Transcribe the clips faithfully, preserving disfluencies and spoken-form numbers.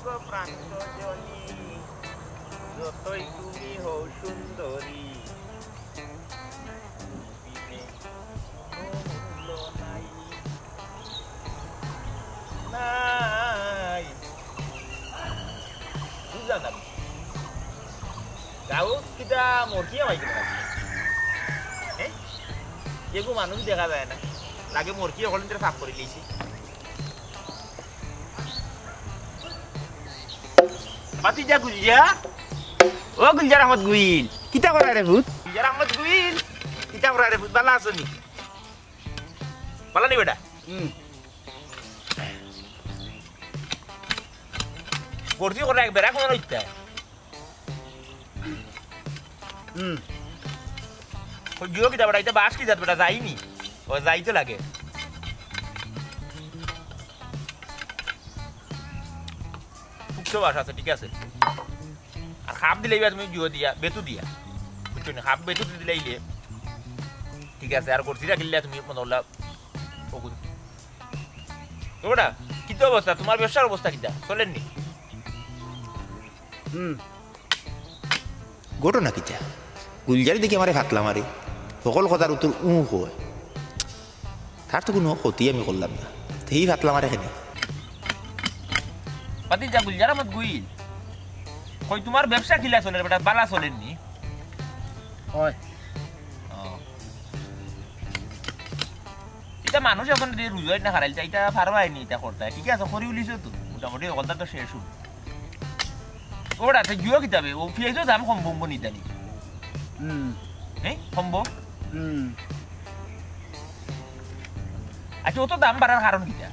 প্রান্ত জনী, যতই তুমি হও সুন্দরী, তুমি বিনে মূল্য নাই, নাই। বুঝলাম না। গাউত কিতা মরকিয়া মাইকে না? হ্যাঁ? এগু মানুষ দেখা যায় না। লাগে মরকিয়া হলেন সাফ করে লিছি। ভাতিজা গুলজা, ও গুলজার আহমদ গুইল, কিতা করা রে ভূত? গুলজার আহমদ গুইল, কিতা করা রে ভূত? বালা আছো নি? বালা নি বেটা? হুম। গর্জি করে এক বেড়া কোন ইত্যা? হুম। ওই জিও কিতা বেটা, ইটা বাস কিতা বেটা, যাইনি। ও যাইতে লাগে। উক্ত বাস আছে, ঠিক আছে। আর হাফ দিলে ইবা তুমি জিও দিয়া, বেতু দিয়া। বুঝছো নি? হাফ বেতু দিলে ইলে। ঠিক আছে, আর গর্জি রাখিলে তুমি মনে হলা ওগুন। তো বেটা, কিতা অবস্থা? তোমার ব্যবসার অবস্থা কিতা? চলেননি? হুম। ঘটনা কিতা? গুলজারি দেখি আমারে ফাতলা মারে। হকল কথার উত্তর উঁ কয়। তার তো কুনু ক্ষতি আমি করলাম না। তেই ফাতলা মারে কেনে? ভাতিজা গুলজার আহমদ গুইল। কই তোমার ব্যবসা কিলা চলের বেটা? বালা চলের নি? অয়। ও। ইটা মানুষ এখন যে রুজু অইট না খারাইল, ইটা পারবায় নি, ইটা করতায়। ঠিক আছে, করি উলিছো তো। মোটামুটি হকলতা তো শেষ অইল। ওরা তো জিও কিতাবে, ও পিয়াইজও দাম কম বমবো নি জানি। হুম। হ্যাঁ, কমবো? হুম। আচ্ছা, অত দাম বাড়ার কারণ কিতা?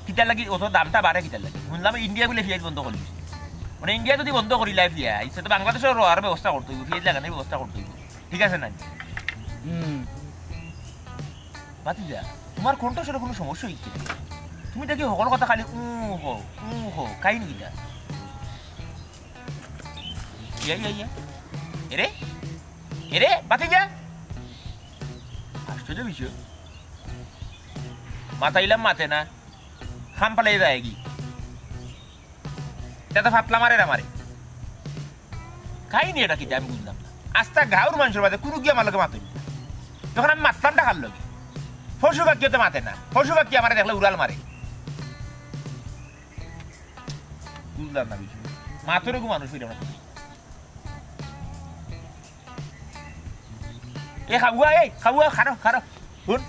কিতার লাগি অত দামটা বাড়ে কিতার লাগি? হুনলাম ইন্ডিয়া বুলে পিয়াইজ বন্ধ করি দিছে। মানে ইন্ডিয়া যদি বন্ধ করিলায় পিয়াইজ, তে তো বাংলাদেশো রোয়ার ব্যবস্থা করতে অইবো, পিয়াইজ লাগানির ব্যবস্থা করতে অইবো। ঠিক আছে না? হুম। ভাতিজা, তোমার কণ্ঠস্বরে কুনু সমস্যা অইছে নি? তুমি দেখি হকল কথা খালি উঁ হো, উঁ হো, কাহিনী কিতা? ইয়া, ইয়া, ইয়া। এরে? এরে, ভাতিজা? আশ্চর্য বিষয়। মাতাইলাম মাতে না। খাম ফালাই যায়গি। ইটা তো ফাতলা মারের আমারে। কাহিনী ইটা কিতা আমি বুঝলাম না। আস্তা গাউর মানষর মাঝে কুনু গিয়া আমার লগে মাতইন না। যখন আমি মাতলাম টাকার লগে, পশু পাখিও তো মাতে না। পশু পাখি আমারে দেখলে উড়াল মারে। বুঝলাম না বিষয়। মাতরে গু মানুষ অইলাম না। এ খাওয়া, এই খাওয়া, খারো, খারো। হুন,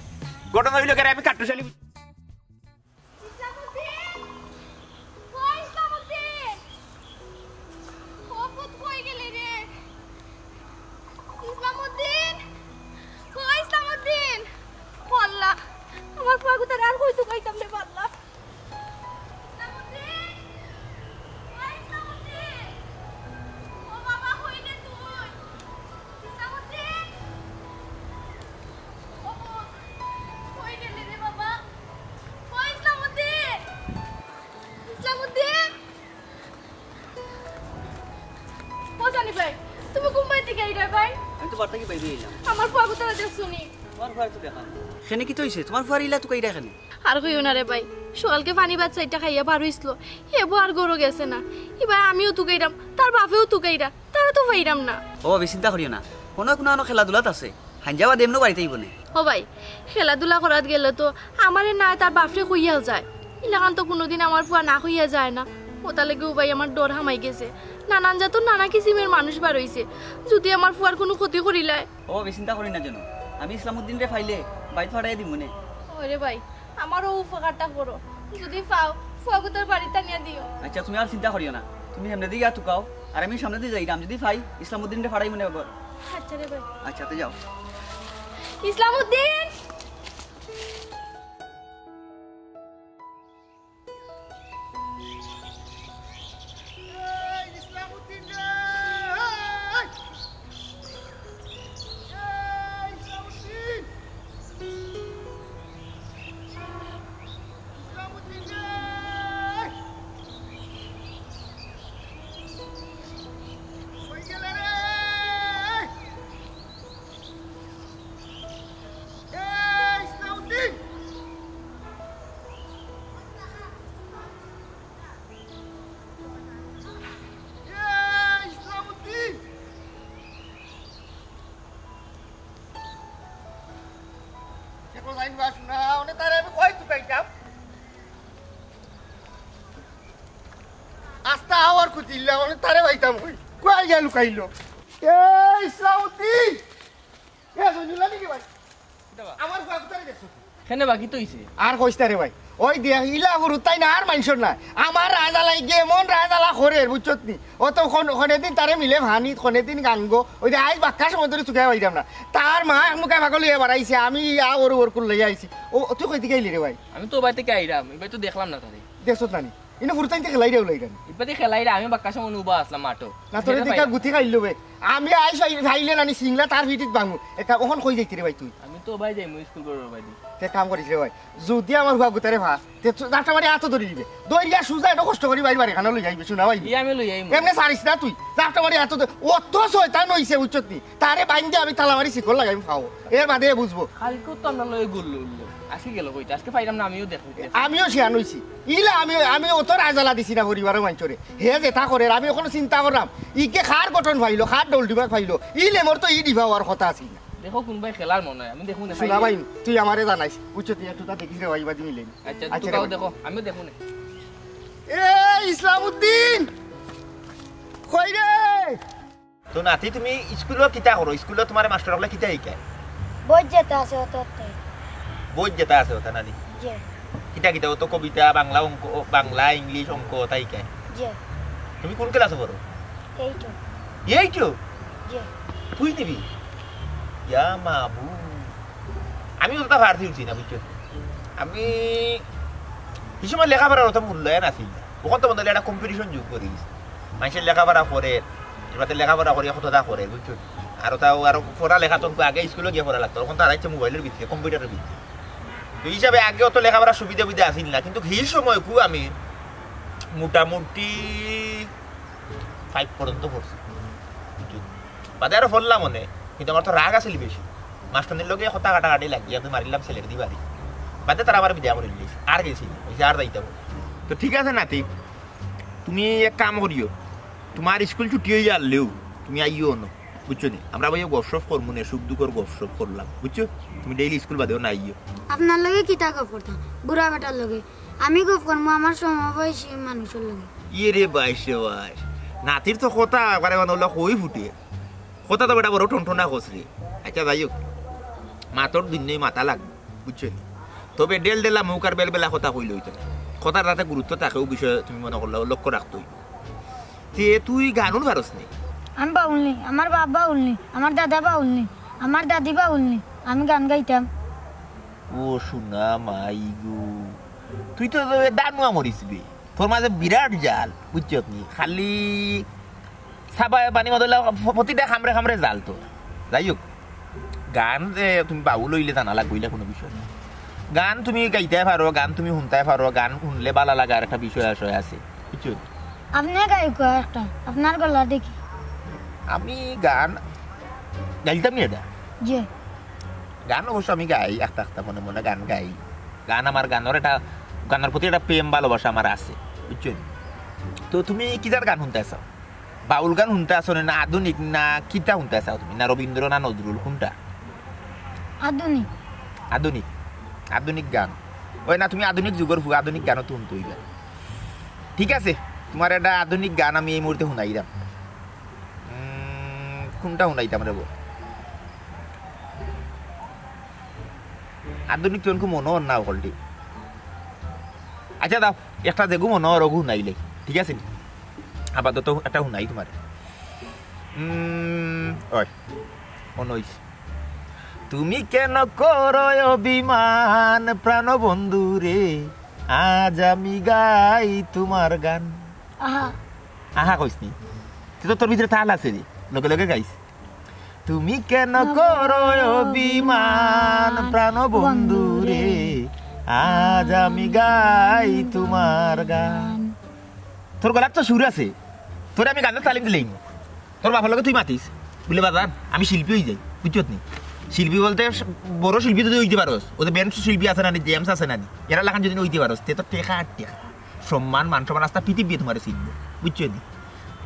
ঘটনা অইলো কেরে আমি কাট্টুশালী। ইসলামউদ্দিন! ও ইসলামউদ্দিন! ও পুত কই গেলে রে? ইসলামউদ্দিন! ও ইসলামউদ্দিন! ও আল্লাহ! আমার ফুয়াগুতারে আর কই তুকাইতাম রে আল্লাহ! ইসলামউদ্দিন! ও ইসলামউদ্দিন! ও বাবা, কই রে তুই? ইসলামউদ্দিন! ও পুত, কই গেলে রে বাবা? ও ইসলামউদ্দিন! ইসলামউদ্দিন! ও জানি ভাই, তুমি কুন বাড়ি থাকি আইরায় ভাই? আমি তো বাড়ি থাকি বাইরে আইলাম। আমার ফুয়াগুতারে দেখছো নি? তোমার ফুয়ারে তো দেখা নাই। কেনে কিতা অইছে? তোমার ফুয়ারে ইলা তুকাইরায় কেনে? আর কইও না রে ভাই, সকালকে পানি ভাত চাইরটা খাইয়া বার অইছিল, এবো আর ঘরো গেছে না। ইবায় আমিও তুকাইরাম, তার বাপেও তুকাইরা, তারে তো পাইরাম না। ও ভাবি, চিন্তা করিও না, মনো অয় কুনু আনো খেলাধুলাত আছে। হাইঞ্জা বাদে এমনেউ বাড়িত আইবো নে। ও ভাই, খেলাধুলা করাত গেলে তো আমারে নায় তার বাপরে কইয়াউ যায়। ইলাখান তো কুনুদিন আমার ফুয়া না কইয়া যায় না। অতার লাগিউ ভাই আমার ডর হামাই গেছে। নানান জাতর নানা কিসিমের মানুষ বার অইছে। যুদি আমার ফুয়ার কুনু ক্ষতি করিলায়। ও ভাবি, চিন্তা করিও না যেন, আমি ইসলামউদ্দিনরে পাইলে বাড়িত ফাড়াইয়া দিমু নে। ওরে ভাই, আমারও উপকারটা করো। যুদি পাও, ফুয়াগুতারে বাড়িত আনিয়া দিও। আচ্ছা, তুমি আর চিন্তা করিও না, তুমি হেমনেদি গিয়া তুকাও, আর আমি সামনেদি যাইরাম, যুদি পাই, ইসলামউদ্দিনরে ফাড়াইমু নে ঘরো। আচ্ছা রে ভাই। আচ্ছা, তে যাও। ইসলামউদ্দিন! এই, ইসলামউদ্দিন রে! এই! এই, ইসলামউদ্দিন! ইসলামউদ্দিন রে! কই গেলে রে? আস্তা আওয়ার কুতিল্লা, মানে তারে পাইতাম কই? কই গেল লুকাইলো? এ ইসলামউদ্দিন! এ জয়নুল্লাহ নাকি ভাই? আমার ফুয়া গুতারে দেখছো? কেনে বা, কিতা অইছে? আর কইস না রে ভাই। ওই দেখ, ইলা হুরুতাই না আর মানষর না। আমার রাজালাই গিয়ে এমন রাজালা করের, বুঝছত নি? ও তো কোন-, কোনদিন তারে মিলে ভানিত, কোনদিন গাঙ্গো। ওই যে আইজ বাক্কা সময় ধরে চুকাই পাইতাম না। তার মা এক মুখে পাগল হইয়া বাড়াইছে, আমি ইয়া ওর ওর কুল লইয়া আইছি। ও, তুই কই দিকে আইলি রে ভাই? আমি তো বাড়ি থেকে আইরাম, এবার তো দেখলাম না তারে। দেখছত না নি? ইনো হুরুতাইনতে খেলাইরা উলাইরা নি। ইবাদি খেলাইরা, আমি বাক্কা সময় উবা আসলাম মাঠো। না, তোরে দেখা পাইলাম না। গুতি খাইলো বে। আমি আইস আই-, খাইলে নানি সিংলা তার পিঠিত ভাঙু। একা ওখান কই যাইতে রে ভাই তুই? আমি তো ভাই যাইমু স্কুল ঘরর বাদি। তে কাম করিস রে ভাই। যদি আমার হুয়া গুতারে ভাস, তে তো জাফটা মারি আতো ধরি দিবে। দৌড়িয়া সুজা এত কষ্ট করি ভাই বাড়ি খানা লই যাইবে, শোনা ভাই। ই আমি লই আইমু। এমনে সারিস না তুই। জাফটা মারি আতো ধ-, অত শয়তান হইছে, বুঝছত নি? তারে বাইন্দে আমি তালা মারি শিকল লাগাইমু খাও। এর বাদে বুঝবো। কালকেও তো আমরা লই গুল্লু উল্লু। আজকে গেল কইতে? আজকে পাইলাম না, আমিও দেখমু। আমিও শিয়ান হইছি। ইলা আমি, আমি অত রাজালা দিছি না পরিবারর মানষরে। হে যেটা করের, আমি ওখানে চিন্তা করলাম, ইকে খার গঠন পাইলো, খার ডল ডিমাগ পাইলো, ইলে মোর তো ই ডিভা হওয়ার কথা আছিল না। দেখো কোন ভাই খেলার মনে হয়, আমি দেখমু না। শোনা ভাই, তুই আমারে জানাইস, বুঝছো? তুই একটু তা দেখিস রে ভাই, বাদি মিলে। আচ্ছা, আচ্ছা তুই রে তাও ভাই। দেখো, আমিও দেখমু না। এ ইসলামউদ্দিন, কই রে? তো নাতি, তুমি স্কুলো কিতা করো? স্কুলো তোমার মাস্টার হকলে কিতা শিকায়? বই যেটা আছে অত অত। বই যেটা আছে অতা নানি? জি। কিতা কিতা? অত কবিতা, বাংলা অঙ্ক, বাংলা, ইংলিশ, অঙ্ক, অতা শিকায়? জি। তুমি কোন ক্লাসে পড়ো? এইটো। এইটো? জি। তুই নিবি? ইয়া মাবু। আমি অতটা পারছি উঠছি না, বুঝছো? আমি এই সময় লেখাপড়ার অত মূল্যায়ন আছিল না। ওখান তো মনে হলে একটা কম্পিটিশন যুগ করি গেছে। মানুষের লেখাপড়া করে, এবার লেখাপড়া করি, কতটা করে, বুঝছো? আর তাও আর পড়া লেখা তো আগে স্কুলো গিয়া পড়া লাগতো, ওখান তো আর ইচ্ছে মোবাইলের ভিতরে, কম্পিউটারের ভিতরে। তো এই হিসাবে আগে অত লেখাপড়ার সুবিধা সুবিধা আছিল না, কিন্তু সেই সময় খুব আমি মোটামুটি ফাইভ পর্যন্ত পড়ছি। বাদে আরো পড়লাম অনে, কিন্তু আমার তো রাগ আছিল বেশি। মাস্টারনির লগে কথা কাটাকাটি লাগি, আমি মারিলাম ছেলের দি বাড়ি। বাদে তারা আমার বিদায় করে দিয়েছে, আর গেছি না, ওই যে আর যাইতাম না। তো ঠিক আছে নাতি, তুমি এক কাম করিও, তোমার স্কুল ছুটি হয়ে যারলেও তুমি আইও অনো, বুঝছো নি? আমরা ভাইয়া গপশপ করমু নে, সুখ দুঃখর গপশপ করলাম, বুঝছো? তুমি ডেইলি স্কুল বাদেও না আইও। আপনার লগে কিতা গপ করতাম? বুড়া বেটার লগে। আমি গপ করমু আমার সমবয়সী মানুষের লগে। ইয়ে রে বাইশ রে বাইশ, নাতির তো কথা একবারে মানে ওলা কই ফুটে। কথা তো বেটা বড় টনটনা কস রে। আচ্ছা যাই হোক, মাতর দিন নেই মাতা লাগবে, বুঝছো নি? তবে ডেল ডেলা মুখ আর বেলবেলা কথা কইলে হইতো না। কথার যাতে গুরুত্ব থাকে, ও বিষয়ে তুমি মনে করলে লক্ষ্য রাখতে হইবে। তে তুই গান উন পারস নি? আমি বাউল নি, আমার বাপ বাউল নি, আমার দাদা বাউল নি, আমার দাদি বাউল নি, আমি গান গাইতাম। ও সোনা মাই গো, তুই তো দানুয়া মরিস বে। তোর মাঝে বিরাট জাল, বুঝছত নি? খালি সাবায় পানি মদলা, প্রতিটা খামরে খামরে জাল তো। যাই হোক, গান যে তুমি বাউল হইলে জানা লাগবো, ইলা কোনো বিষয় না। গান তুমি গাইতে পারো, গান তুমি শুনতে পারো, গান শুনলে ভালা লাগার একটা বিষয় আশয় আছে, বুঝছো? আপনি গায়ক একটা, আপনার গলা দেখি। আমি গান গাইতাম নি এটা? জি। গান অবশ্য আমি গাই, আস্তে আস্তে মনে মনে গান গাই। গান আমার গানের একটা, গানের প্রতি একটা প্রেম ভালোবাসা আমার আছে, বুঝছো? তো তুমি কিতার গান শুনতে চাও? বাউল গান শুনতে আছো না, না আধুনিক, না কিতা শুনতে চাও তুমি? না রবীন্দ্র, না নজরুল, কোনটা? আধুনিক। আধুনিক, আধুনিক গান। ওই না, তুমি আধুনিক যুগর ফুয়া, আধুনিক গানও তো শুনতে হইবে। ঠিক আছে, তোমার একটা আধুনিক গান আমি এই মুহূর্তে শুনাইলাম। উম, কোনটা শুনাইতাম রে বউ? আধুনিক তো এনকু মনো অর না অকলটি। আচ্ছা দাও, একটা যেগু মনো অর অগু শুনাইলে, ঠিক আছে নি? আপাতত একটা শুনাই তোমার। উম, ওই, মনো অইছে। তুমি কেন করো অভিমান প্রাণ বন্ধু রে, আজ আমি গাই তোমার গান। আহা। আহা কইস নি? তুই তো তোর ভিতরে তাল আছে রে, লগে লগে গাইস। তুমি কেন করো অভিমান প্রাণ বন্ধু রে, আজ আমি গাই তোমার গান। তোর গলার তো সুর আছে, তোরে আমি গানের তালিম দিলেই। তোর বাপর লগে তুই মাতিস, বুলে বাজান আমি শিল্পী হই যাই, বুঝছত নি? শিল্পী বলতে বড় শিল্পী যদি হইতে পারস, ও যে ব্যান্ড শিল্পী আছে না নি, জেমস আছে না নি, এরা লাখান যদি হইতে পারস, তে তোর টেকা আর টেকা, সম্মান, মান সম্মান, আস্তা পৃথিবী তোমারে চিনবো, বুঝছো নি?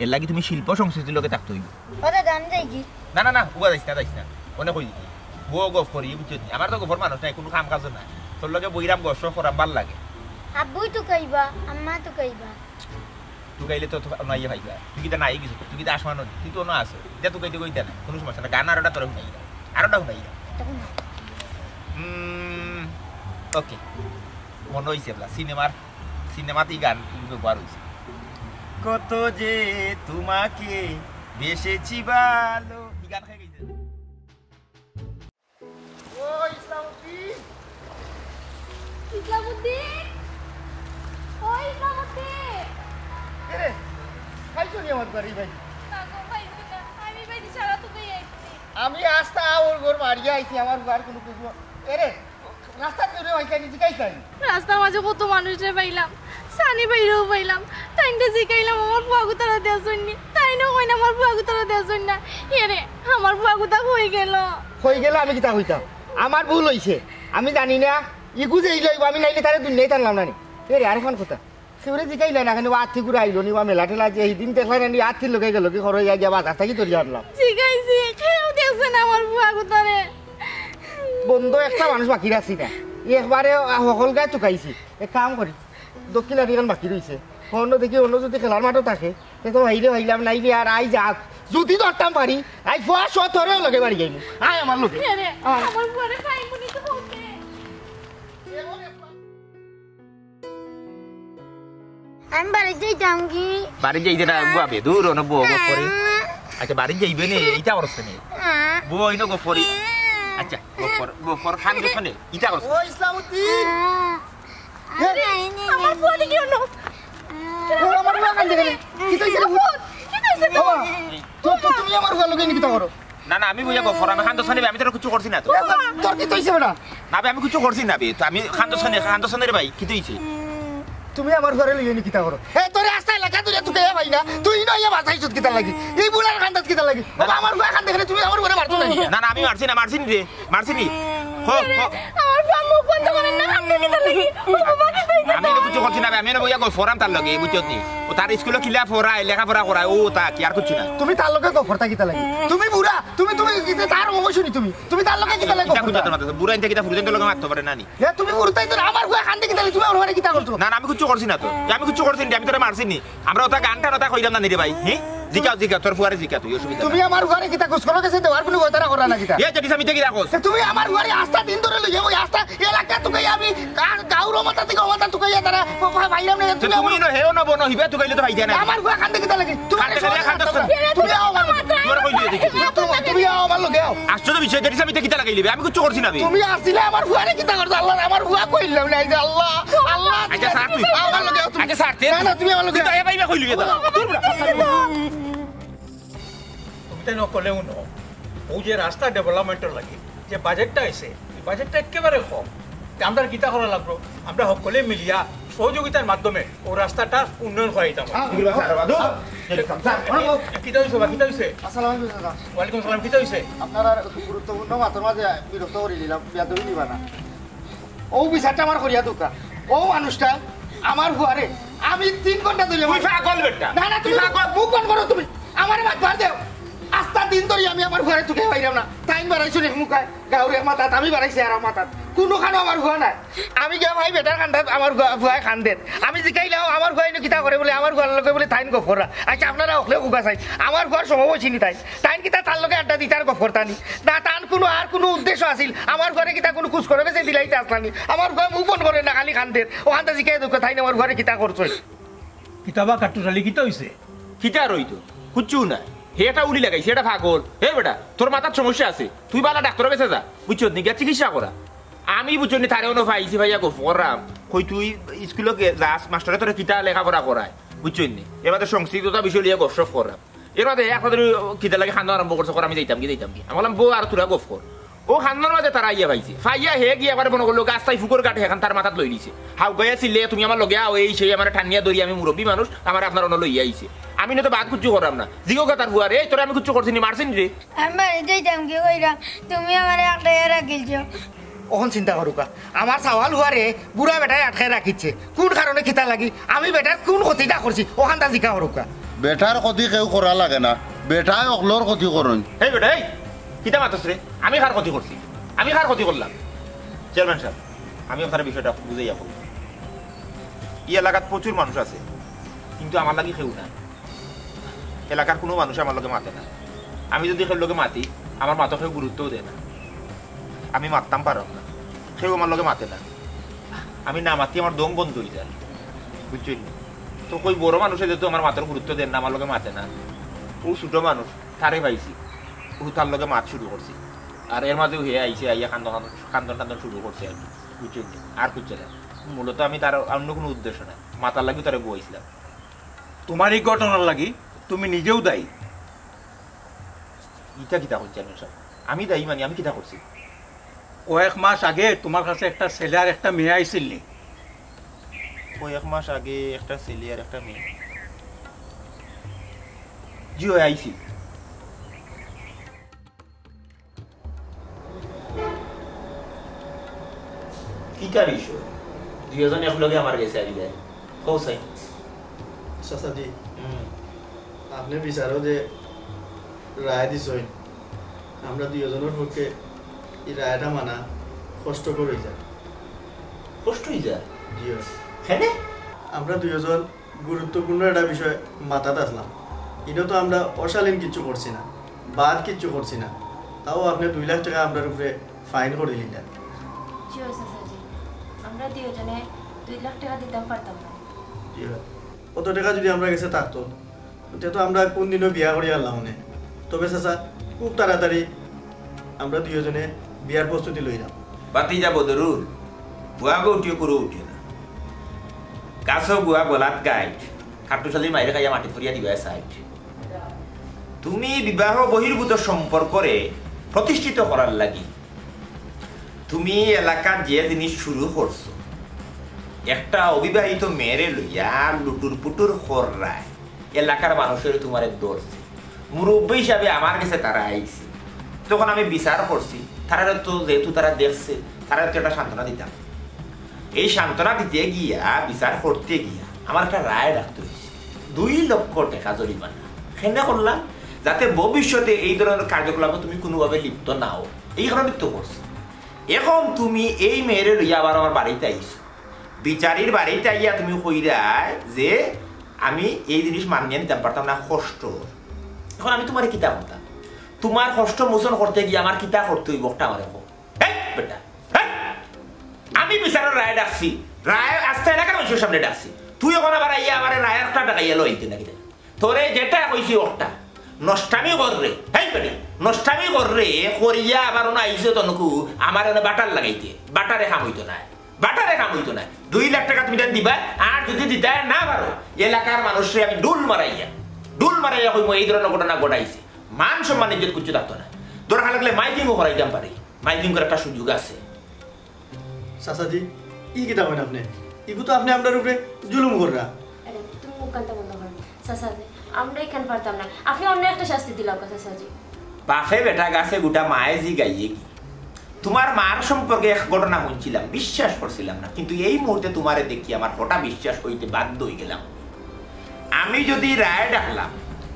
এর লাগি তুমি শিল্প সংস্কৃতির লগে থাকতে হইবে। ও দাদা, আমি যাই কি? না, না, না, উবা যাইস না, যাইস না। অনেক হই দিতে। বউ গফ করি, বুঝছো নি? আমার তো গফর মানুষ নাই, কোনো কাম কাজও নাই। তোর লগে বইরাম গফ সফ করাম, ভালা লাগে। আব্বুই তো কইবা, আম্মা তো কইবা। তুকাইলে তো, তো অনো আইয়া পাইবা। তুই কিতা নাই কিছু? তুই কিতা আসমানো? তুই তো অনো আছো। ইতা তুকাইতে কইতা না। কুনু সমস্যা না। গান আরোটা তোরে হুনাইয়া। আরোটা হুনাইয়া। ওকে। মনো অইছে বলা। সিনেমার, সিনেমাত ই গান ব্যবহার অইছে। কত যে তোমাকে বেসেছি ভালো। ই গান খাই গেছে। ও ইসলামউদ্দিন! ইসলামউদ্দিন! ও ইসলামউদ্দিন! এরে, খাইছো নি আমার বাড়ি ভাই? না গো, খাইছি না। আমি বাড়ি সারা তো গই আইছি। আমি আস্তা ওর ঘর মারিয়া আইছি, আমার ঘর কোনো কিছু। এরে, রাস্তাত কেউরে পাইছানি, জিকাইছানি? রাস্তার মাঝে কত মানুষরে পাইলাম, সানি ভাইরেও পাইলাম, তাইনরে জিকাইলাম আমার ফুয়াগুতারে দেছইন নি, তাইনও কইন আমার ফুয়াগুতারে দেছইন না। এরে, আমার ফুয়াগুতা কই গেল? কই গেল আমি কিতা কইতাম? আমার ভুল অইছে, আমি জানি না। ইগু যে ইলা অইবো, আমি নাইলে তারে দুনিয়াত আনলাম না নি। এরে, আরেকখান কথা, কেউরে জিকাইলা না কেনে? আত্তি ঘুরে আইলো নি বা মেলা টেলা যে হিদিন দেখলা না নি, আত্তির লগে গেল কি করো, ইয়া গিয়া বাজার থাকি ধরিয়া আনলাম। জিকাইছি, কেউ দেখছে না আমার ফুয়াগুতারে। বন্ধ একটা মানুষ বাকি রাখছি না, একবারে হকল গায়ে তুকাইছি। এক কাম করি, দক্ষিণ আফ্রিকান বাকি রইছে, অন্য দেখি অন্য যদি খেলার মাঠও থাকে, তে তো ভাইরে ভাইলাম, নাইলে আর আই যাক, যদি ধরতাম পারি, আই ফুয়া সত ধরেও লগে বাড়ি যাইমু। আয় আমার লগে। এরে, আয়। আমার ফুয়ারে পাইমু নি তো বলতে। আমি বাড়িত যাইতাম কি? বাড়িত যাইতে না, বুয়া বে, দূর অনো বউ, গফ করে। আচ্ছা, বাড়িত যাইবে নে, ইতা করছ নে। বউ, ইনো গফ করি। আচ্ছা, গফ কর, গফ কর, খান গফ নে, ইতা করছ। ও ইসলামউদ্দিন! আমার ফুয়া দেখি অনো। ও, আমার ফুয়া কান্দে কেনে? কিতা অইছে রে? কিতা অইছে? বাবা, তু-, তু-, তুমি আমার ফুয়ার লগে ইনো কিতা করো? না, না, আমি বইয়া গফ কর, আমি খান দোষ নেবে, আমি তোর কিছু করছি না তো। এ, তোর কিতা অইছে বেটা? না বে, আমি কিছু করছি না বে, তো আমি খান দোষ নেই, খান দোষ নেই রে ভাই, কিতা অইছে? তুমি আমার ফুয়ারে লইয়া ইনো কিতা করো? এ, তোরে আস্তা এলাকা ধরিয়া তুকাইয়া পাই না, তুই ইনো আইয়া বাজাইছত কিতার লাগি? এই বুড়ার কান্দাত কিতার লাগি? বাবা, আমার ফুয়া কান্দে কেনে, তুমি আমার ফুয়ারে মারছো না নি? না, না, আমি মারছি না, মারছি নি রে, মারছি নি। হ, হ। আমার ফুয়া মুখ বন্ধ করেন না, কান্দে কিতার লাগি? ও বাবা, কিতা অইছে? আমি তো কিছু করছি না বে, আমি এনে বইয়া গফ করাম তার লগে, বুঝছত নি? ও তার স্কুলো কিলা পড়ায়, লেখাপড়া করায়, ও তা কি আর কিছু না। তুমি তার লগে গফ করতা কিতার লাগি? তুমি বুড়া, তুমি, তুমি কিতা তার অংশ নি তুমি? তুমি তার লগে কিতার লাগি গফ করতা? বুড়া ইনতে কিতা ফুরুতাইন্তর লগে মাততো পারে না নি? হে, তুমি ফুরুতাইন্তর, আমার ফুয়া কান্দে কিতার লাগি, তুমি আমার ফুয়ারে কিতা করছো? না, না, আমি কিছু করছি না তো। এ, আমি কিছু করছি না, আমি তোরে মারছি নি। আমরা ওটা গানটা ওটা কইলাম না নি রে ভাই, হি? জিকাও, জিকাও, তোর ফুয়ারে জিকা তুই, অসুবিধা তুমি নাই। আমার ফুয়ারে কিতা কুস করো গেছে দেওয়ার কোনো বইতারা করা না কিতা? এ, জেঠি সাহেব, ইতা কিতা কস? তে তুমি আমার ফুয়ারে আস্তা দিন ধরে লইয়া ওই আস্তা এলাকা তুকাইয়া আমি গা-, গাউর মাথা থেকে মাথা তুকাইয়া তারা বাইরাম না। তে তুমি তুমি আমার ইনো হেও না বনো, হিবা তুকাইলে তো ভাই দেয় না। আমার ফুয়া কান্দে কিতার লাগি? তুমি কান্দে কিতার লাগি? কান্দে কিতার লাগি? তুমি আও আমার লগে। তোর কই দিয়ে দেখি? তুমি, তুমি আও আমার লগে আও। আশ্চর্য বিষয়, জেঠি সাহেব, ইতা কিতা লাগাইলি বে? আমি কিচ্ছু করছি না বে। তুমি আসছিলে আমার ফুয়ারে কিতা করছো? আল্লাহ, আমার ফুয়া কইলাম না, এই যে আল্লাহ, আল্লাহ। আচ্ছা, স্যার, তুই। আমার লগে আও তুমি। আচ্ছা, স্যার, তে না, না, তুমি আমার লগে তুই আও। তো এ ভাই, ভাই কইলি বে তো। তুমি তাই নকলে উনো। ও যে রাস্তা ডেভেলপমেন্টর লাগি যে বাজেটটা আইছে, এই বাজেটটা একেবারে কম। তে আমরা কিতা করা লাগবো? আমরা সকলে মিলিয়া সহযোগিতার মাধ্যমে ও রাস্তাটা উন্নয়ন করাইতাম। কিতা হইছে বা, কিতা হইছে? আসসালামু আলাইকুম দাদা। ওয়ালাইকুম আসসালাম, কিতা হইছে? আপনারা গুরুত্বপূর্ণ মাতর মাঝে বিরক্ত করি দিলাম, বেয়াদবি নিবা না। ও বিচারটা আমার করিয়া দোকা। ও মানুষটা আমার ফুয়ারে আমি তিন ঘন্টা ধরে তুই পাগল বেটা। না, না, তুমি তুই পাগল। মুখ বন্ধ করো তুমি। আমারে মাত বার দেও। আস্তা দিন ধরে আমি আমার ফুয়ারে তুকাইয়া পাইরাম না। তাইন বাড়াইছো এক মুখায়, গাউর এক মাথাত, আমি বাড়াইছি আর এক মাথাত। কুনুখানো আমার ফুয়া নাই। আমি গিয়া ভাই বেটার কান্দাত আমার ফুয়া-, ফুয়ায় কান্দের। আমি জিকাইলাম আমার ফুয়ায় ইনো কিতা করে বলে, আমার ফুয়ার লগে বলে তাইন গফ করা। আচ্ছা, আপনারা হকলে কুকা চাই। আমার ফুয়ার সময় হইছে নি তাই? তাইন কিতা তার লগে আড্ডা দিতা আর গফ করতা নি? না, তান কুনু আর কুনু উদ্দেশ্য আছিল? আমার ফুয়ারে কিতা কুনু খুশ করে বেশি দিলাইতে আসলা নি? আমার ফুয়ায় মুখ বন্ধ করে না, খালি কান্দের। ওখানটা জিকাই দোকা, তাইন আমার ফুয়ারে কিতা করছইন? কিতাবা কাট্টুস আলী, কিতা হইছে? কিতা আর হইতো? কুচ্ছু নাই। হে এটা উলি লাগাইছে, এটা পাগল। হে বেটা, তোর মাথাত সমস্যা আছে। তুই বালা ডাক্তারর গেছে যা। বুঝছত নি? গিয়া চিকিৎসা করা। আমি বুঝছত নি, তারে অনো পাইছি ভাইয়া গফ করাম। কই তুই স্কুলো গে-, যাস, মাস্টারে তোরে কিতা লেখাপড়া করায়? বুঝছত নি? এর বাদে সংস্কৃততা বিষয় লইয়া গফসফ করাম। এর বাদে এক বাদে কিতা লাগে কান্দা আরম্ভ করছে, কর আমি যাইতাম কি, যাইতাম কি। আমি বললাম, "বউ আর তোরা গফ কর।" ও কান্দর মাঝে তারা আইয়া পাইছে। পাইয়া হে গিয়া একবারে মনো করলো, গাছ তাই ফুকর কাটে, এখন তার মাথাত লই লিছে। হাউ গাইয়া ছিলে, "তুমি আমার লগে আও, এই সেই আমারে টানিয়া ধরি, আমি মুরব্বী মানুষ, আমারে আপনার অনো লইয়া আইছে।" আমি না তো বাদ কুচ্ছু করলাম না। জিগো গা তার ফুয়ারে, "এই তোরে আমি কুচ্ছু করছি নি, মারছি নি রে?" আমি বাড়ি যাইতাম কি কইরা, তুমি আমারে আটকাইয়া রাখিলছো। অখন চিন্তা করুকা, আমার চাওয়াল ফুয়ারে বুড়া বেটায় আটকাই রাখিছে। কোন কারণে কিতা লাগি? আমি বেটার কোন ক্ষতিটা করছি? ওখানটা জিকা করুকা। বেটার ক্ষতি কেউ করা লাগে না, বেটায় অকলর ক্ষতি করইন। এই বেটা, এই, কিতা মাতস রে? আমি কার ক্ষতি করছি? আমি কার ক্ষতি করলাম? চেয়ারম্যান সাহেব, আমি আপনারে বিষয়টা বুঝাইয়া কই। ই এলাকাত প্রচুর মানুষ আছে, কিন্তু আমার লাগি কেউ নাই। এলাকার কুনু মানুষে আমার লগে মাতে না। আমি যুদি কেউর লগে মাতি, আমার মাতো কেউ গুরুত্বও দেয় না। আমি মাততাম পাররাম না, কেউ আমার লগে মাতে না। আমি না মাতি আমার দম বন্ধ অইযায়, বুঝছইন নি? তো কই বড় মানুষে যেহেতু আমার মাতর গুরুত্ব দেয় না, আমার লগে মাতে না, অউ ছুটো মানুষ, তারে পাইছি, অউ তার লগে মাত শুরু করছি। আর এর মাঝেউ হে আইছে, আইয়া কান্দন কান্দন, কান্দন কান্দন শুরু করছে আর কি, বুঝছইন নি? আর কিচ্ছু না। মূলত আমি তার অন্য কুনু উদ্দেশ্য নাই, মাতার লাগিউ তারে বওয়াইছিলাম। তুমার ই ঘটনার লাগি তুমি নিজেও দায়ী। ইটা কিতা কইন চেয়ারম্যান সাব? আমি দায়ী মানি? আমি কিতা করছি? কয়েক মাস আগে তুমার কাছে একটা ছেলে আর একটা মেয়ে আইছিল নি? কয়েক মাস আগে একটা ছেলে আর একটা মেয়ে? জি অয়, আইছিল। কিতা বিষয়? দুইওজন একলগে আমার গেছে আইলে। কও চাই। চাচাজি, হুম। আপনে বিচারো যে রায় দিছইন, আমরা দুইওজনর পক্ষে ই রায়টা মানা কষ্টকর অইযার। কষ্ট অইযার? জি অয়। কেনে? আমরা দুইওজন গুরুত্বপূর্ণ একটা বিষয় মাতাত আছলাম। ইনো তো আমরা অশালীন কিচ্ছু করছি না, বাদ কিচ্ছু করছি না, তাও আপনে দুই লাখ টেকা আমরার উপরে ফাইন করি দিলা। জি অয় চাচাজি, আমরা দুইওজনে দুই লাখ টেকা দিতাম পারতাম না। জি অয়। অত টেকা যুদি আমরার গেছে থাকতো, তে তো আমরা কুনদিনও বিয়া করি আরলাম অনে। তবে চাচা, খুব তাড়াতাড়ি আমরা দুইওজনে বিয়ার প্রস্তুতি লইলাম। ভাতিজা বদরুল, গুয়া গো উঠিও, কুরু উঠিও না। গাছো গুয়া গলাত গাইট, খাট্টুশালীর মাইরে খাইয়া মাটি ফরিয়া দিবা সাইড। তুমি বিবাহ বহির্ভূত সম্পর্করে প্রতিষ্ঠিত করার লাগি তুমি এলাকাত যে জিনিস শুরু করছো, একটা অবিবাহিত মেয়েরে লইয়া লুটুর পুটুর কররায়, এলাকার মানুষে তুমারে ধরছে, মুরব্বি হিসাবে আমার গেছে তারা আইছে, তখন আমি বিচার করছি, তারারে তো যেহেতু তারা দেখছে, তারারে তো একটা সান্ত্বনা দিতাম। এই সান্ত্বনা দিতে গিয়া, বিচার করতে গিয়া আমার একটা রায় রাখতে অইছে, দুই লক্ষ টেকা জরিমানা। কেনে করলাম? যাতে ভবিষ্যতে এই ধরনের কার্যকলাপে তুমি কুনুভাবে লিপ্ত না অও, এই কারণে তো করছি। এখন তুমি এই মেয়েরে লইয়া আবার আমার বাড়িত আইছো, বিচারির বাড়িত আইয়া তুমি কইরায় যে আমি এই জিনিস মানিয়া নিতাম পারতাম না, কষ্ট। এখন আমি তুমারে কিতা করতাম? তুমার কষ্ট মোচন করতে গিয়া আমার কিতা করতে অইবো, একটা আমারে কও। হেই বেটা, হেই! আমি বিচারর রায় ডাকছি, রায় আস্তা এলাকার মানুষর সামনে ডাকছি। তুই এখন আবার আইয়া আমারে রায় একটা ডাকাইয়া লইতে নাকি? তোরে যেটা কইছি ওটা, নষ্টামি কররে, হেই বেটা, নষ্টামি কররে, করিয়া আবার অনো আইছো তনকু, আমার অনো বাটার লাগাইতে, বাটারে কাম অইতো নায়, বাটারে কাম অইতো নায়। দুই লাখ টেকা তুমি তান দিবা, আর যুদি দিতায় না পারো, এলাকার মানুষরে আমি ডুল মারাইয়া, ডুল মারাইয়া কইমু এই ধরনের ঘটনা ঘটাইছে। মান সম্মান ইজ্জত কিচ্ছু থাকতো না। দরকার লাগলে মাইকিংও করাইতাম পারি, মাইকিং করার একটা সুযোগ আছে। চাচাজি, ই কিতা কইন আপনে? ইগু তো আপনে আমরার উপরে জুলুম কররা। আরে, তুমি মুখ কান্তা বন্ধ করো। চাচাজি, আমরা ইখান পারতাম না। আপনে অন্য একটা শাস্তি দিলাউক্কা, চাচাজি। বাপে বেটা গাছে গুটা মায়ে জি গাইয়ে কি? তুমার মার সম্পর্কে এক ঘটনা হুনছিলাম, বিশ্বাস করছিলাম না, কিন্তু এই মুহূর্তে তুমারে দেখি আমার হঠাৎ বিশ্বাস অইতে বাধ্য অইগেলাম। আমি যুদি রায় ডাকলাম,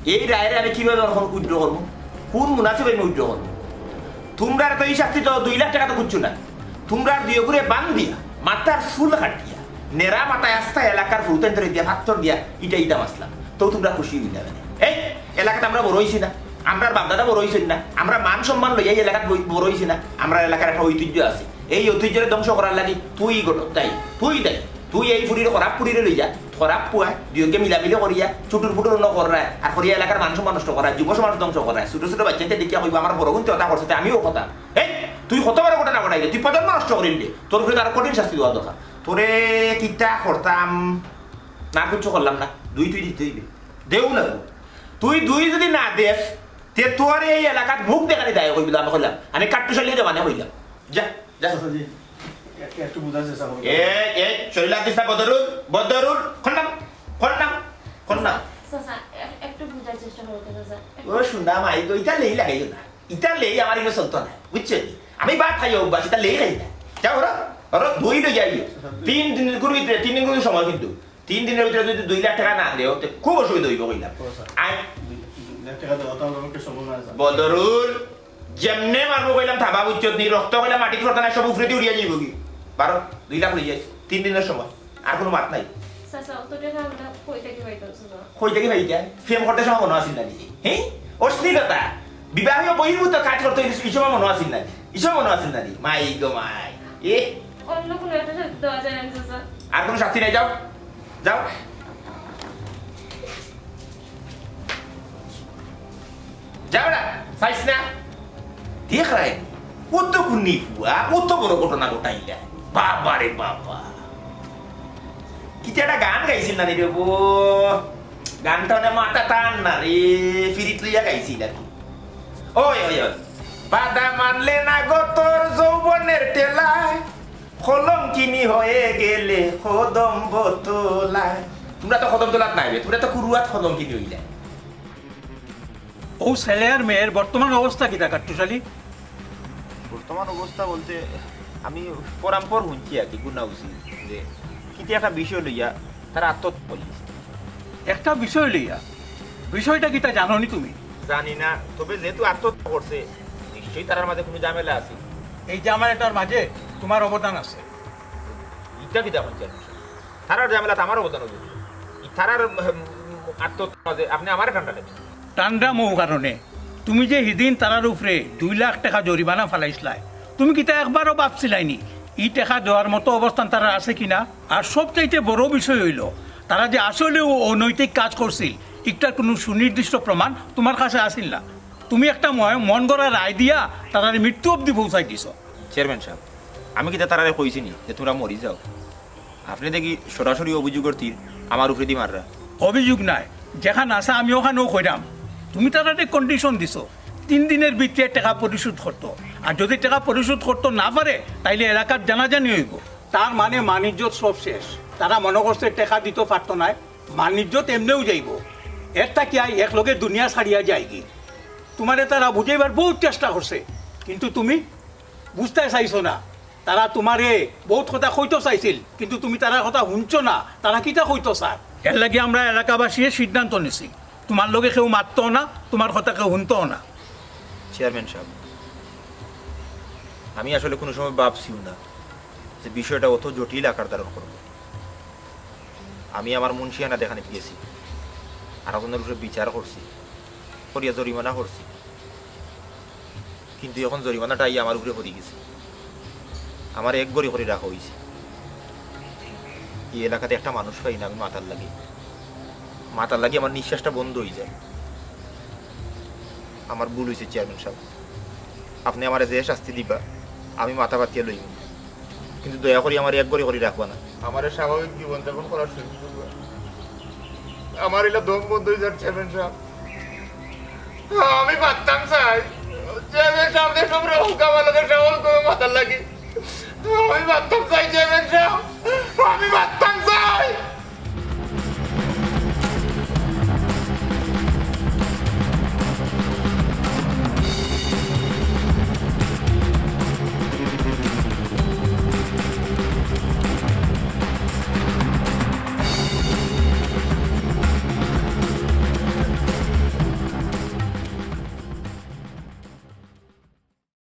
এই রায়রে আমি কিভাবে অখন উইথড্র করমু? কুন মুনাসিবে আমি উইথড্র করমু? তুমরার তো ই শাস্তি তো দুই লাখ টেকা তো কিচ্ছু না। তুমরার দুইওগুরে বান্ধিয়া, মাথার চুল কাটিয়া, নেড়া মাথায় আস্তা এলাকার ফুরুতাইন্তরে দিয়া, পাত্থর দিয়া, ইটা ইটা মাসলাম। তো তুমরা খুশি অইলা কেনে? এই এলাকাত আমরা বড় অইছি না? আমরার বাপদাদা বড় অইছইন না? আমরা মান সম্মান লইয়া এই এলাকাত বই-, বড় অইছি না? আমরার এলাকার একটা ঐতিহ্য আছে। এই ঐতিহ্যরে ধ্বংস করার লাগি তুই ঘটক দায়ী, তুই দায়ী। তুই এই ফুরির খরাপ ফুরিরে লইয়া, খরাপ পুয়া, দুইওগে মিলামিলি করিয়া, চুটুর ফুটুর অনো কররায়, আর করিয়া এলাকার মান সম্মান নষ্ট করায়, যুব সমাজ ধ্বংস করায়। ছোট ছোট বাইচ্চাইন্তে দেখিয়া কইবো, "আমার বড় গুনতে অতা করছে, তে আমিও অতা।" এই, তুই কত বড় ঘটনা ঘটাইলে, তুই প্রজন্ম নষ্ট করিলে, তোর উপরে তো আরো কঠিন শাস্তি দেওয়া দরকার। তোরে কিতা করতাম, না কিচ্ছু করলাম না, দুই তুই দিতে অইবে, দেও না তুই। তুই দুই যুদি না দেস, তে তোরে এই এলাকাত মুখ দেখানি দায় কইবি, আমি কইলাম, আমি কাট্টুশালী দেওয়ানে কইলাম। যা, যা। চাচাজি, এ-, একটু বুঝার চেষ্টা করো। এ, এ, শরীর লাগতিস না, বদরুল, বদরুল, খন্নাম, খন্নাম, খন্নাম। চাচা, এ-, একটু বুঝার চেষ্টা করো তো, চাচা। ও, শুনলাম, আই তো, ইটা লেই লাগাইও না। ইটা লেই আমার ইনো চলতো না, বুঝছো নি? আমি ভাত খাই অভ্যাস, ইটা লেই খাই না। যাও, ওরা, ওরা, দুই লই যাইও। তিন দিন করে ভিতরে, তিন দিন করে সময় কিন্তু। তিন দিনের ভিতরে যুদি দুই লাখ টেকা না দেও, তে খুব অসুবিধা অইবো কইলাম। ও, স্যার। আই- দুই, দুই লাখ টেকা দেওয়া তো আমার পক্ষে সম্ভব না, স্যার। বদরুল, যেমনে মারমু কইলাম, থাবা বুঝছত নি, রক্ত কইলাম মাটিত পড়তা না, সব উপরেদি উড়িয়া যাইবো গি। বারো, দুই লাখ লই যাইস, তিন দিনের সময়, আর কুনু মাত নাই। চাচা, অত টেকা আমরা কই থাকি পাইতাম, চাচা? কই থাকি পাইতাম? প্রেম করতে সময় মনো আছিল না নি? হ্যাঁ? অশ্লীলতা। বিবাহ বহির্ভূত কাজ করতে এই সময় মনো আছিল না নি? এই সময় মনো আছিল না নি? মাই গো মাই। এ? অন্য কোনো একটা শাস্তি দেওয়া যায় না, চাচা? আর কোনো শাস্তি নাই, যাও। যাও। যা বেটা, চাইস না। দেখ রায়, অত কুনি ফুয়া, অত বড় ঘটনা ঘটাইলা। বাবা রে বাবা। কিতা একটা গান গাইছিল না রে বো? গানটা মানে মাথা টান না রে, ফিরিত লইয়া গাইছিল আর কি। ওই, ওই, ওই। বাধা মানলে না গো তোর যৌবনের ঠেলায়, কলঙ্কিনী হয়ে গেলে কদম তলায়। তোমরা তো কদম তলাত নাই বে, তোমরা তো কুরুয়াত কলঙ্কিনী হইলে। ও ছেলে আর মেয়ের বর্তমান অবস্থা কিতা কাট্টুশালী? বর্তমান অবস্থা বলতে আমি পরাম্পর শুনছি আর কি, গুনা উচিত যে কিতা একটা বিষয় লইয়া তারা আত্মহত্যা করছে। একটা বিষয় লইয়া? বিষয়টা কিতা জানো নি তুমি? জানি না, তবে যেহেতু আত্মহত্যা করছে, নিশ্চয়ই তারার মাঝে কোনো ঝামেলা আছে। এই ঝামেলাটার মাঝে তোমার অবদান আছে। ইটা কিতা কইন চেয়ারম্যান সাব? তারার ঝামেলাত আমার অবদান অইবো। ই তারার, উম, আত্মহত্যার মাঝে আপনে আমারে টানটা নেবেন। টানরাম অউ কারণে, তুমি যে হিদিন তারার উপরে দুই লাখ টেকা জরিমানা ফালাইছলায়, তুমি কিতা একবারও ভাবছিলায় নি ই টেকা দেওয়ার মতো অবস্থান তারার আছে কিনা? আর সবচাইতে বড় বিষয় অইলো, তারা যে আসলেউ অনৈতিক কাজ করছিল, ইটার কোনো সুনির্দিষ্ট প্রমাণ তোমার কাছে আছিল না। তুমি একটা ম-, মন গড়া রায় দিয়া তারারে মৃত্যু অবধি পৌঁছাই দিছো। চেয়ারম্যান সাব, আমি কিতা তারারে কইছি নি যে তোমরা মরি যাও? আপনে দেখি সরাসরি অভিযোগর তীর আমার উপরেদি মাররা। অভিযোগ নায়, যেখান আছে আমি ওখানেও কইরাম। তুমি তারারে condition দিছো, তিন দিনের ভিতরে টেকা পরিশোধ করতো, আর যদি টেকা পরিশোধ করতো না পারে, তাইলে এলাকাত জানাজানি অইবো। তার মানে মান ইজ্জত সব শেষ। তারা মনো করছে টেকা দিতো পারতো নায়, মান ইজ্জত এমনেউ যাইবো। এর থাকি আই একলগে দুনিয়া ছাড়িয়া যায়গি। তোমারে তারা বুঝাইবার বহুত চেষ্টা করছে, কিন্তু তুমি বুঝতায় চাইছো না। তারা তোমারে বহুত কথা কইতো চাইছিল, কিন্তু তুমি তারার কথা হুনছো না। তারা কিতা কইতো চার? এর লাগি আমরা এলাকাবাসীয়ে সিদ্ধান্ত নিছি, তোমার লগে কেউ মাততো না, তোমার কথা কেউ হুনতো না। চেয়ারম্যান সাব, আমি আসলে কোনো সময় ভাবছিও না যে বিষয়টা অত জটিল আকার ধারণ করবো। আমি আমার মুন্সিয়ানা দেখানিত গেছি, আর একজনর উপরে বিচার করছি, করিয়া জরিমানা করছি, কিন্তু এখন জরিমানাটা আইয়া আমার উপরে পড়ি গেছে। আমার এক ঘড়ি করি রাখা অইছে। ই এলাকাত একটা মানুষ পাই না আমি মাতার লাগি। মাতার লাগি আমার নিঃশ্বাসটা বন্ধ অই যায়। আমার ভুল অইছে চেয়ারম্যান সাব, আপনে আমারে যে শাস্তি দিবা আমি মাথা পাতিয়া লইমু, কিন্তু দয়া করি আমারে এক ঘড়ি করি রাখবা না। আমারে স্বাভাবিক জীবনযাপন করার সুযোগ দিবা। আমার ইলা দম বন্ধ অই যার চেয়ারম্যান সাব। আমি পারতাম চাই, চেয়ারম্যান সাব, যে সবরে হুকা ভালো করে সবল করে মাতার লাগি। আমি পারতাম চাই চেয়ারম্যান সাব, আমি পারতাম।